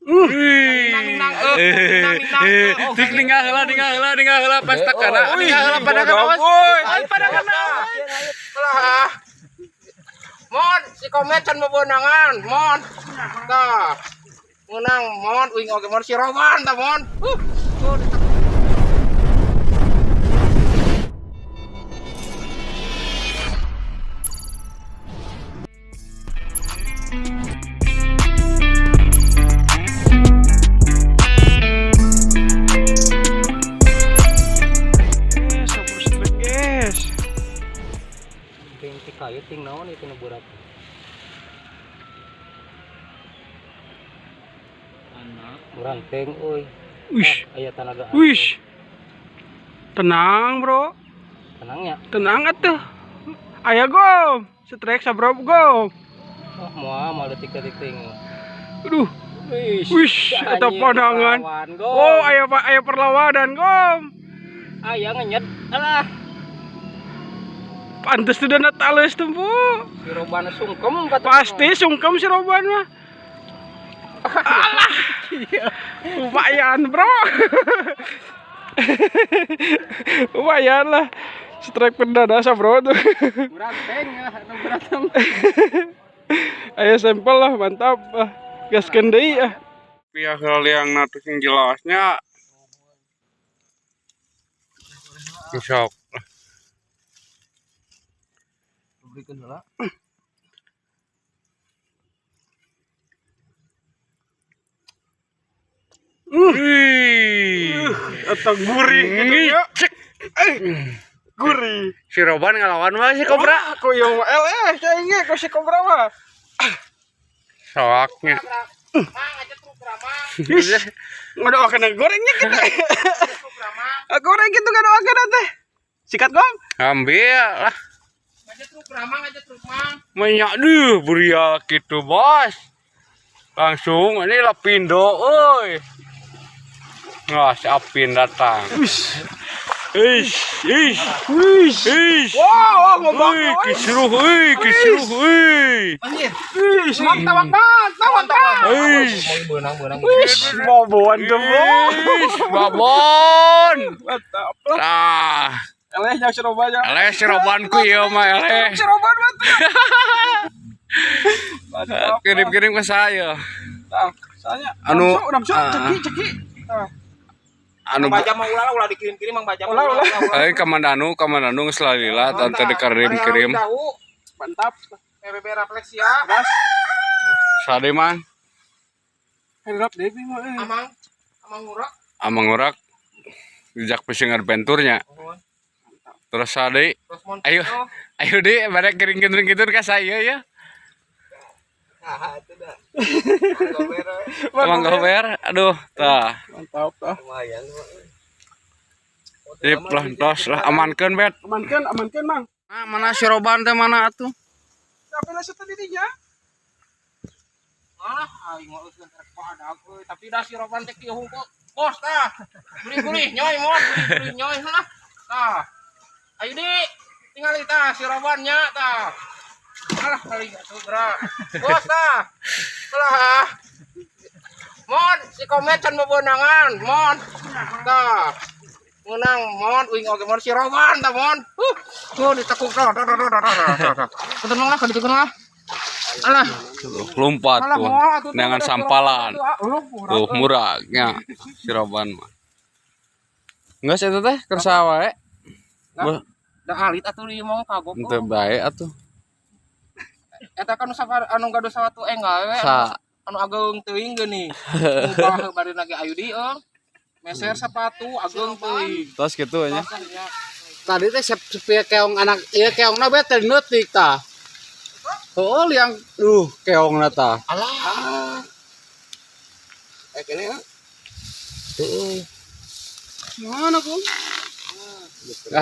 Nang nang nang. Tik ningal heula, ningal heula, ningal heula pas tekana. Ningal heula pada kana, awas. Ay, pada kana. Lah. Mon, si Komet can meunangan, Mon. Tah. Menang, Mon, uing oge Mon si Roman tah, Mon. Yes, super strike, guys. Ting ti kayu ting naon itu nu burak. Urang teng euy. Wih, Aya tanaga. Wih. Tenang, Bro. Tenangnya. Tenang atuh. Aya go. Strike sabro go. Oh, moal moal detik-detik ting. Aduh. Wih, Wih, eta pandangan. Oh, aya aya perlawanan, gom. Aya ngenyet. Alah, Pantes tuh dana tales tuh, Bu. Si Roban sungkem kata. Pasti sungkem si Roban mah. Alah. Lumayan, Bro. Lumayan lah. Strike perdana bro tuh. Urang teng ya, anu berantem. Ayo sampel lah, mantap. Ah, gaskeun deui ah. Pihak liang tuh yang jelasnya. Sok. Berikan heula. Wih. Atau gurih gitu ya. Gurih. Si Roban ngelawan mah si Kobra. Aku yang mah eleh kayaknya kau si Kobra mah. Soaknya. Mang aja truk ramang, Ngadoakeun gorengnya gitu. Truk ramang. Goreng gitu ngadoakeun teh. Sikat gong. Ambil lah. Aja truk ramang, aja truk mang. Minyak duh beriak gitu bos. Langsung ini lah pindo, oi. Wah, si Apin datang. Ish, ish, Wih. Ish. Wow, wow, ngomong. Wih, kisruh, wih, kisruh, wih. Anjir. Wih, tawak bang, tawak bang. Ish, Beunang-beunang. Wih, mau bawa bro. ish, babon. Mantap lah. Tah, Eleh jauh si Roban ya. eleh si Robanku ieu mah eleh. Si Roban mantap. Mantap. Kirim-kirim ke saya. Nah, soalnya Anu, nafsu, ah. ceki, ceki. Nah, Anu Mang Baja mah ulah ulah dikirim-kirim Mang Baja. Ulah, ulah. Eh kamandanu, kamandanu geus lalila tante dikirim-kirim. Mantap. PBB refleks ya. Gas. Sade mang, Harap deh mah. Eh. Amang Amang ngurak. Amang urak jejak fishing adventure-nya. Terus sade, Terus mon. ayo, ayo deh, pada kirim-kirim gitu ke saya ya. Ah, itu dah. Amang gober, aduh, tah. Mantap tah. Lumayan. Sip lah, tos lah, amankeun bet. Amankan, amankan, Mang. Ah, mana si Roban teh mana atuh? Siapa lah tadi dia? Alah, aing mah geus rek padag euy, tapi dah si Roban teh kieu hungkul. Bos tah. Gurih-gurih nyoy mon, gurih-gurih nyoy lah. Tah. Ayo di, tinggal tah si Roban nya tah. Alah kali atuh gerak. Bos tah. Alah. Mon, si Komet can meunangan, Mon. Tah. Menang, Mon, uing oge Mon si Roban tah, Mon. Tuh ditekuk tah. Tah tah tah tah tah tah. Punten Mang lah, kaditukeun lah. Alah. Lompat Alah, tuh. moal atuh, Dengan tuh, sampalan. tuh, ah, uluh, murah, Tuh euy. murahnya si Roban mah. Enggak sih teh kersa wae. Nah. Da alit atuh ieu mah kagok. Henteu bae atuh. Eta kan safar anu gaduh sawatu enggal we. Sa Anu ageung teuing geuning. Ngubah bari lagi ayu di euy. Meser sepatu ageung teuing. Tos gitu nya. Nya. Tadi teh sepi keong anak ieu keongna bae teh neutik tah. Heuh liang duh keongna tah. Alah. Eh kene ya. Heeh. Mana kok?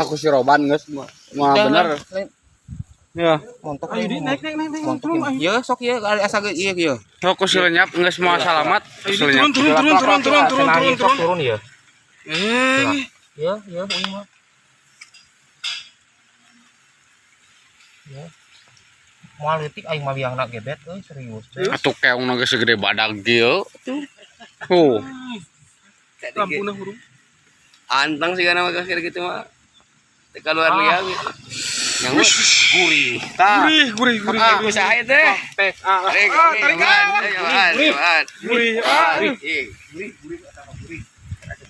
Aku si Roban geus mah bener. Ya. Montok. Ayo di naik naik naik naik turun ayo. Ye sok ye asa ge ieu ieu. Sok ku lenyap geus moal salamat. Ayo di turun turun turun turun turun turun turun turun. Turun ya. Eh, Ya, ya uing mah. Ya. Moal leutik aing mah liangna gebet euy, serius. Teh. Atuh keong geus segede badag kieu. Tuh. Lampuna hurung. Anteng sih karena mah kira gitu mah. Teu keluar liang gitu. Nyangut. Gurih. Tah. Gurih, gurih, gurih. Ah, usaha teh. Pek. Ah, Tarik, tarik, ah. gurih, Gurih, ah. gurih.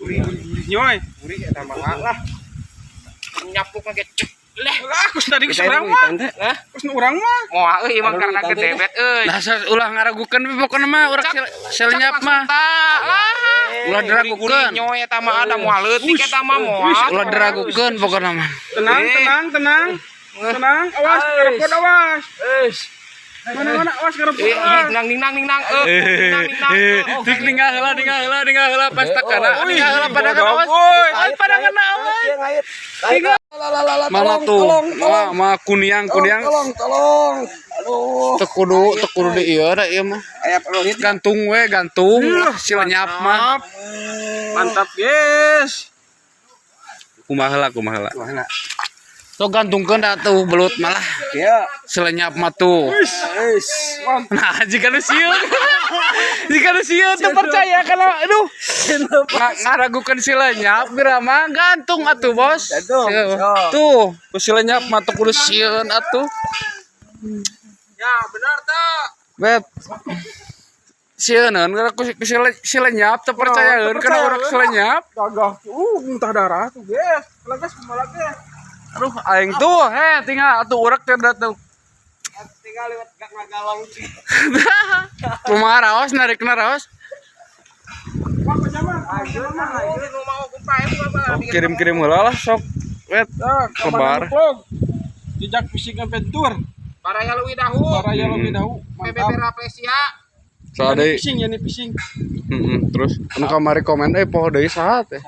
Gurih, gurih, nyoy. Gurih eta mah lah. Nyapluk lagi. Leh, Lah, kus tadi kus urang mah. Hah? Kus nu urang mah. Moal euy emang karena gedebet euy. Nah, ulah ngaragukeun we pokona mah urang selenyap mah. Lah. Ulah diragukeun. Nyoy eta mah ada moal leutik eta mah moal. Ulah diragukeun pokona mah. Tenang, tenang, tenang. Tenang, awas ngerepot awas. Mana mana awas ngerepot. Eh, ih, nang ning nang ning nang nang ning nang. Oh, Tik ninggal heula, ninggal heula, ninggal heula pas tekana. Ninggal heula pada kana awas. Woi. Pada kana awas. Mana tuh? Mah mah kuniang kuniang. Tolong, tolong. Aduh. Teu kudu, teu kudu di ieu da ieu mah. Aya peluit. Gantung we, gantung. Si lenyap mah. Mantap, guys. Kumaha heula, kumaha heula. Mana? Sok gantungkeun da tuh belut malah. Iya. Si lenyap mah tuh. Wis. Nah, jika nu sieun. Jika nu sieun teu percaya kana aduh. Ngaragukeun si lenyap geura mah gantung atuh, Bos. Gantung, Sieun. sok. Tuh, ku si lenyap mah teu kudu sieun atuh. Ya, benar teh. Bet. Sieuneun geura ku si lenyap teu percayaeun kana urang si lenyap. Gagah. Muntah darah tuh, guys. Lah guys, kumaha guys. Aduh, aing tuh, heh tinggal atuh urang teh da tuh. Tinggal lewat gak ngagalong sih. Kumaha raos narikna raos? Wah, pajama. Nu mau kumpae mah. Kirim-kirim heula lah sok. Bet. Nah, Kebar. Vlog. Jejak Fishing Adventure. Baraya leuwih dahu. Baraya lebih dahulu. PBB Mantap. Raplesia. Saha deui? Fishing ya nih fishing. Heeh, terus anu kamari komen euy poho deui saha teh?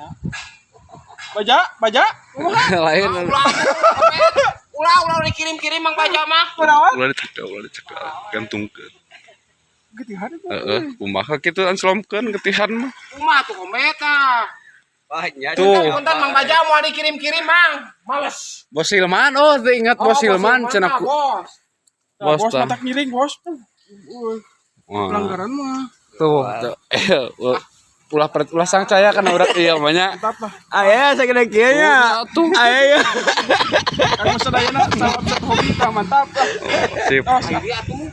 Baja, baja. Lain. Ulah ulah ulah dikirim-kirim Mang Baja mah. Kunaon? Ulah dicekel, gantungkeun. Getihan itu. Heeh, kumaha kitu anslomkeun getihan mah. Kumaha tuh kometa. Wah, nya. Tuh. Punten Mang Baja mau dikirim-kirim Mang. Males. Bos Hilman, oh teu ingat Bos Hilman cenah ku. Bos. Nah, Bos bos tah. matak ngiring, bos. Wah. Pelanggaran mah. Tuh, tuh. Ulah ulah sangcaya kana urang ieu mah nya. Mantap lah. Aya sagede kieu nya. Tuh. Aya ya. Kang Sadayana salam satu hobi, mantap lah. Sip. Oh, Jadi atuh.